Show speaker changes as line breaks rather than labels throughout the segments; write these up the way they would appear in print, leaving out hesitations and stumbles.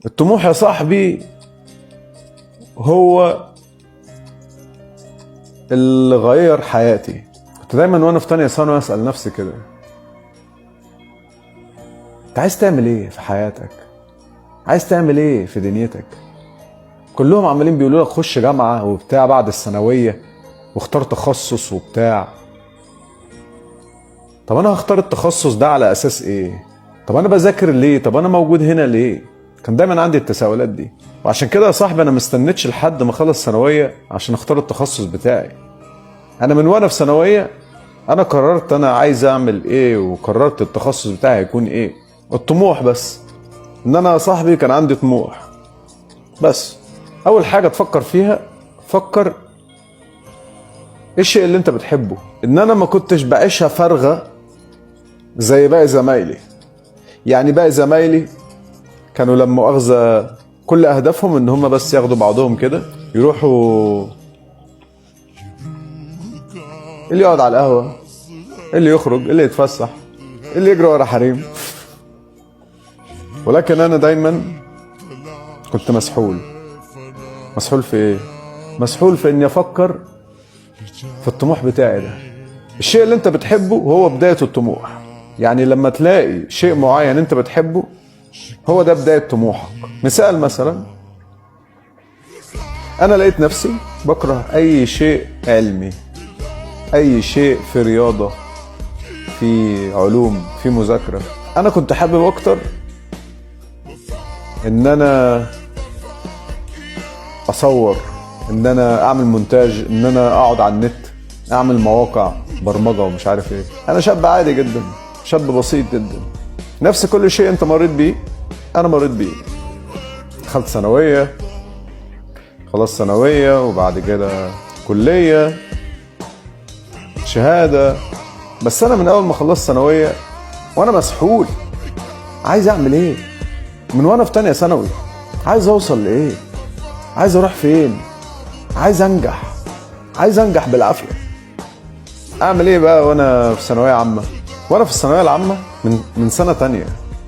الطموح يا صاحبي هو اللي غير حياتي. كنت دايما وانا في تانية ثانوي اسأل نفسي كده، انت عايز تعمل ايه في حياتك؟ عايز تعمل ايه في دنيتك؟ كلهم عمالين بيقولوا لك خش جامعة وبتاع بعد الثانوية واختار تخصص وبتاع. طب انا هختار التخصص ده على اساس ايه؟ طب انا بذاكر ليه؟ طب انا موجود هنا ليه؟ كان دايما عندي التساؤلات دي. وعشان كده يا صاحبي انا مستنيتش لحد ما اخلص ثانوية عشان اختار التخصص بتاعي. انا من وانا في ثانوية انا قررت انا عايز اعمل ايه، وقررت التخصص بتاعي هيكون ايه. الطموح بس، ان انا يا صاحبي كان عندي طموح بس. اول حاجة تفكر فيها، فكر ايه الشيء اللي انت بتحبه. ان انا ما كنتش بعيشها فارغة زي باقي زمايلي. يعني باقي زمايلي كانوا لما مؤاخذة كل اهدافهم ان هم بس ياخدوا بعضهم كده يروحوا، اللي يقعد على القهوة، اللي يخرج، اللي يتفسح، اللي يجري ورا حريم. ولكن انا دايما كنت مسحول. مسحول في ايه؟ مسحول في اني افكر في الطموح بتاعي ده. الشيء اللي انت بتحبه هو بداية الطموح. يعني لما تلاقي شيء معين انت بتحبه هو ده بداية طموحك. مثال مثلا، انا لقيت نفسي بكره اي شيء علمي، اي شيء في رياضة، في علوم، في مذاكرة. انا كنت حابب اكتر ان انا اصور، ان انا اعمل مونتاج، ان انا اقعد على النت اعمل مواقع برمجة ومش عارف ايه. انا شاب عادي جدا، شاب بسيط جدا. نفس كل شيء انت مريت بيه انا مريت بيه. دخلت ثانوية، خلاص ثانوية، وبعد كده كلية، شهادة. بس انا من اول ما خلصت ثانوية وانا مسحول، عايز اعمل ايه من وانا في تانية ثانوي؟ عايز اوصل لايه؟ عايز اروح فين؟ عايز انجح، عايز انجح بالعافية. اعمل ايه بقى وانا في ثانوية عامة؟ وانا في الثانوية العامة من سنة تانية،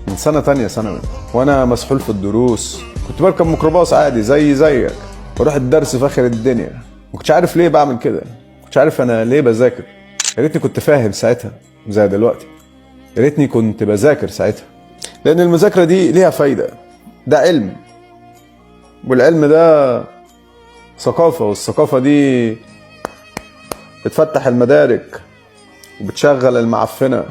من سنة تانية ثانوي وانا مسحول في الدروس. كنت بركب ميكروباص عادي زي زيك، واروح الدرس في اخر الدنيا. ما كنتش عارف ليه بعمل كده، ما كنتش عارف انا ليه بذاكر. يا ريتني كنت فاهم ساعتها زي دلوقتي، يا ريتني كنت بذاكر ساعتها، لان المذاكرة دي ليها فايدة. ده علم، والعلم ده ثقافة، والثقافة دي بتفتح المدارك وبتشغل المعفنة.